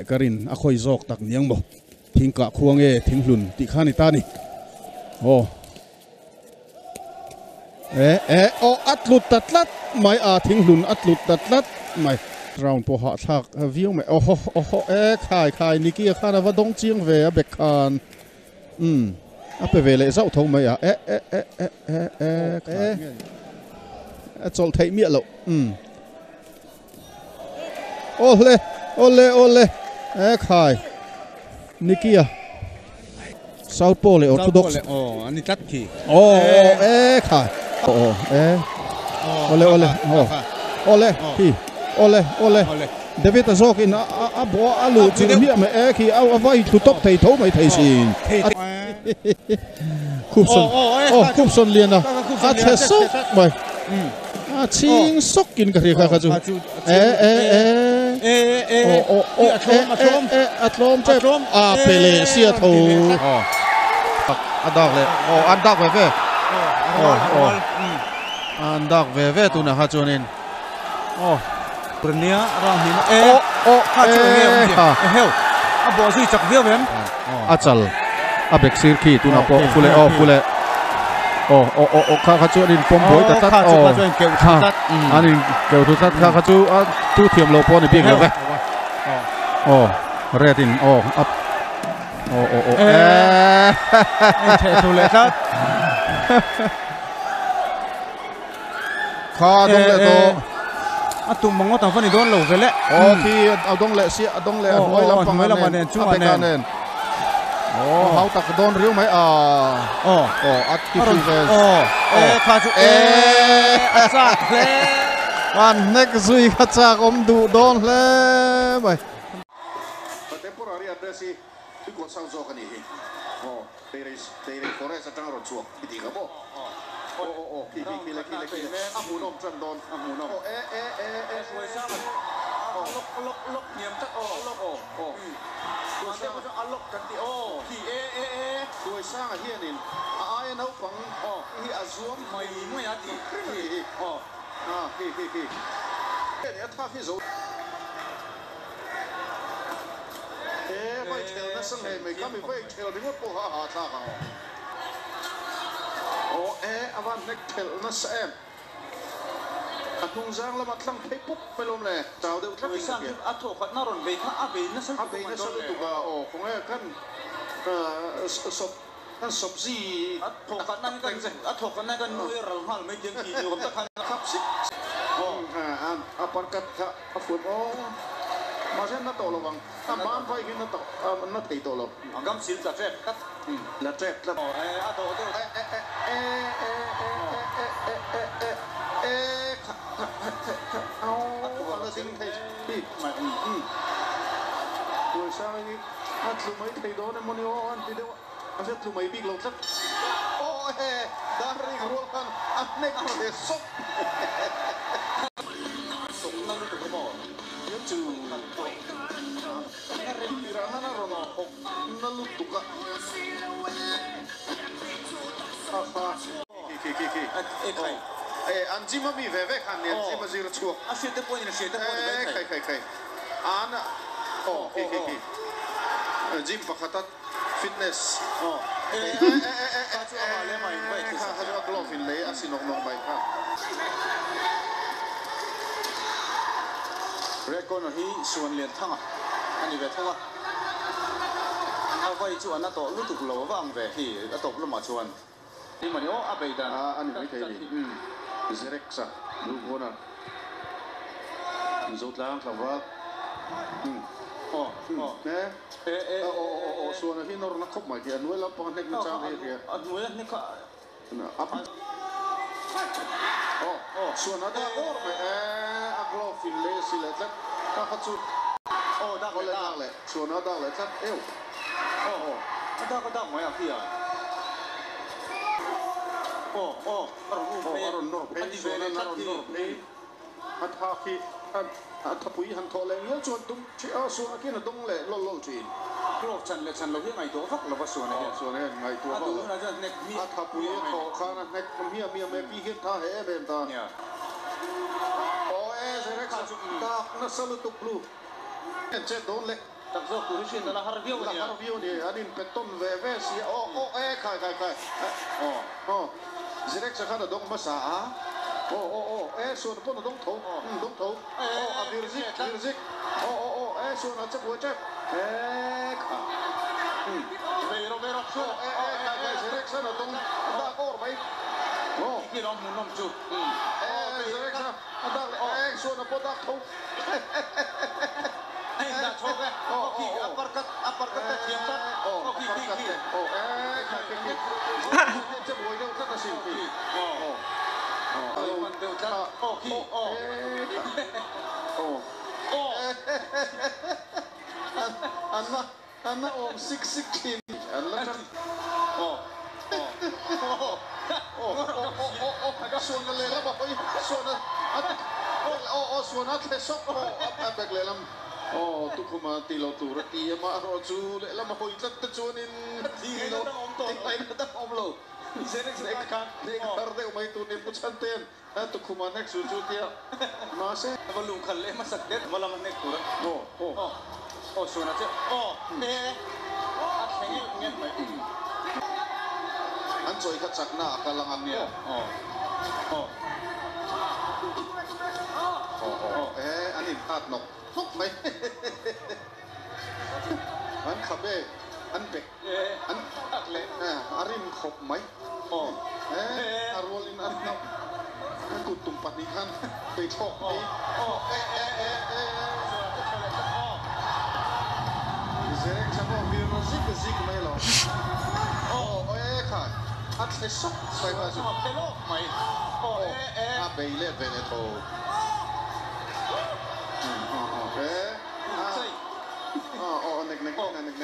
Ka rin a khawi zawk tak niang maw? Thing kah khua nge thing hlun tih kha a ni ta ni. Aw. E e aw a tlut ta tlat mai a thing hlun a tlut ta tlat mai. Round pawh hahthlak viau mai. Aw haw aw haw e khai khai Nicky a khan a va dawng chiang ve a bek khan. Umm a pe ve leh zauh tho mai a e e e e e e e a chawlh theih miah loh. Umm. Awle awle awle e khai Nikia South Pole leh Orthodox aw ani tlat khi aw e khai aw e awle awle aw awle khi awle awle David a zawk in a bawh a luh chu hmiah mai e khi a vai thlu tawp thei tho mai thei sin Khupsawn aw Khupsawn lian a a chhe sawk mai a chhing sawk in ka hria kha kha chu e e e e aw aw aw e e a tlawm tep a pe leh sia tho a dak leh aw an dak ve ve aw aw an dak ve ve tunah kha chuanin aw nia rang hlim e aw kha chu enge awm zia heu a bawh zui chak viau em a chal a bek sir khi tunah pawh fule aw fule aw aw aw aw kha kha chu an in pawm buai ta tlat aw kha an in keuh thu tlat kha kha chu a tu thiam lo pawh a ni bik lo ve aw red in aw up aw aw aw e theh thu leh tlat Kha a dawng leh tawh. A tum ang ngawt ang va ni dawn lo ve le. Aw khi a dawng leh siah a dawng leh a hnuai lampang a nen a beka nen. Aw hau tak dawn riau mai a. Aw aw a ti fu ve. Aw e kha chu e a chak hle. An hnek zui kha chak awm duh dawn hle mai. Contemporary address hi Tuikawt South zawk a nih hi. Aw Teirei Teirei Forest atanga rawn chhuak i tih kha maw? Aw aw aw khi khi khi le khi le khi le a hmuhnawm tan dawn a hmuhnawm. Aw e e e e aw lawk lawk lawk hniam tlat aw lawk aw aw Tuaisanga chu a lawk kan ti aw khi e e e Tuaisanga hianin a aia naupang aw hi a zuam mai mai a tih khi hi aw a khi khi khi a thak hi zo. He vai thel nasa ngei mai kha mi vai thel ringawt pawh kha a hahthlak ang. Aw e a van hnek thelh nasa em. A hnung zang lamah tlang phei pup mai lawm le, chau deuh tlat in ka hria. A thawh khatna rawn bei kha a bei nasa lutuk a man dawn le. A bei nasa lutuk a aw khawnge kan sawp kan sawp zi A thawh khatna hi kan a thawh khatna hi kan nui ral nghal mai tiang khi ni awm tak khan. Khap sik sik a parkat kha a fuat aw. Mahse na tawh lo vang. A ban vai hi na tawh na thei tawh lo. A gam sil tla tep tlat. La tep tlat. Aw e a dawh deuh. E e e e e e e e e e e kha kha kha kha kha aw a la ding thei hi. Tuaisang hi a tlu mai thei dawn emaw ni aw an ti deuh a. A hre tlu mai bik lo tlat. Aw he dar ring rual khan a hnek ve sawk. Sawkna lutuk a maw? Hian chu tirah khan a rawn hawk na lutuk a. Ha ha. Khi khi khi. E an gym a mi ve ve khan nia gym a zir chhuak. A hriat te pawh in a hriat te pawh ni mai thei. E khai khai khai. An aw khi khi khi. Gym pakhat a. Fitness aw e e e e e kha chu amah leh amah in vai kha kha chu a glove in lei a si nawk nawk mai kha. Red corner hi Suan Lian Thanga a ni ve thung a, a vai chu a na tawh lutuk lo a va ang ve khi a tawp lamah chuan. Ni mawni aw a bei dan a a ni mai thei ni. Zerex a blue corner Zotlang tlangval aw aw e e e aw aw aw aw suan a hi nawr na khawp mai khi a hnuai lampang a hnek na chang hi a hria a hnuai a hnek kha a aw aw suan a dak awr mai e a glove in lei a si leh tlat kha kha chu aw dak leh dak leh suan a dak leh tlat eu. Aw aw a dak a dak mai a khi a. Aw aw a rawn um phei a rawn nawr phei a ti ve leh tlat khi. A tha khi a thapui han thawh leh ngial chuan tum thi a suan a khian a dawng leh lawlh lawlh thin. Glove chan leh chan lo hi a ngaihtuah vak lo va suan a hian. Suan a hian ngaihtuah vak lo. A duh hunah chuan hnek hmiah A thapui a thawh khan a hnek hmiah hmiah mai pi hian tha he em em ta. Aw e Zerex a dak nasa lutuk blue. Chet dawn leh. Chak zawk tur hi hriat a la har viau a nia. La har viau a ni, an inpe tawn ve ve si a, aw aw e khai khai khai aw aw Zirexa khan a dawng hmasa a, aw aw aw e Suana pawn a dawng tho, umm dawng tho, aw a vir zik vir zik, aw aw aw e Suana che buai tep e kha umm Vei rawh vei rawh aw e e khai khai Zirexa a dawng a dak awr mai aw. Khi lawm hmuhnawm chu e Zirexa a dak leh e Suana pawh dak tho. A indah chhawk e. Aw khi a parkat a parkat te thiam tlat. Aw khi khi khi. Aw e khai khi khi. Che buai deuh tlat asin khi. Aw aw. Aw man deuh tlat. Aw khi aw. Aw. Aw. An na an na awm sik sik thin. An la tang. Aw. Aw. Aw aw aw aw suan a lehlam a hawi suan a aw aw suan a thle sawk aw a bag lehlam aw tukhuma tih loh tur a ti a maherawh chu lehlam a hawi tlat te chuanin tih lo tih ngaihna dang awm lo nek har deuh mai tur ni pu Chhantean tukhuma nek chu chu tia mahse va lungkhal leh hmasak det va lama nek tur a aw aw aw aw suan a che aw e a thleng ngelh ngelh mai. An chawi kha chakna a kal ang a nia. Aw. Aw. Aw aw e an inhat nawk nawk mai. An khap e, an bek an leh a rim khawp mai. Aw. E a rualin an hnauh an kut tum pahnih khan peithlawk mai. Aw e e e e. Zerek tha pawh vir zik zik mai lo. Aw e kha a thle sawk mai kha chu. A thle lawk mai. Aw e e. A bei let ve leh tho. Aw e. Chei. Aw aw nek nek nek nek.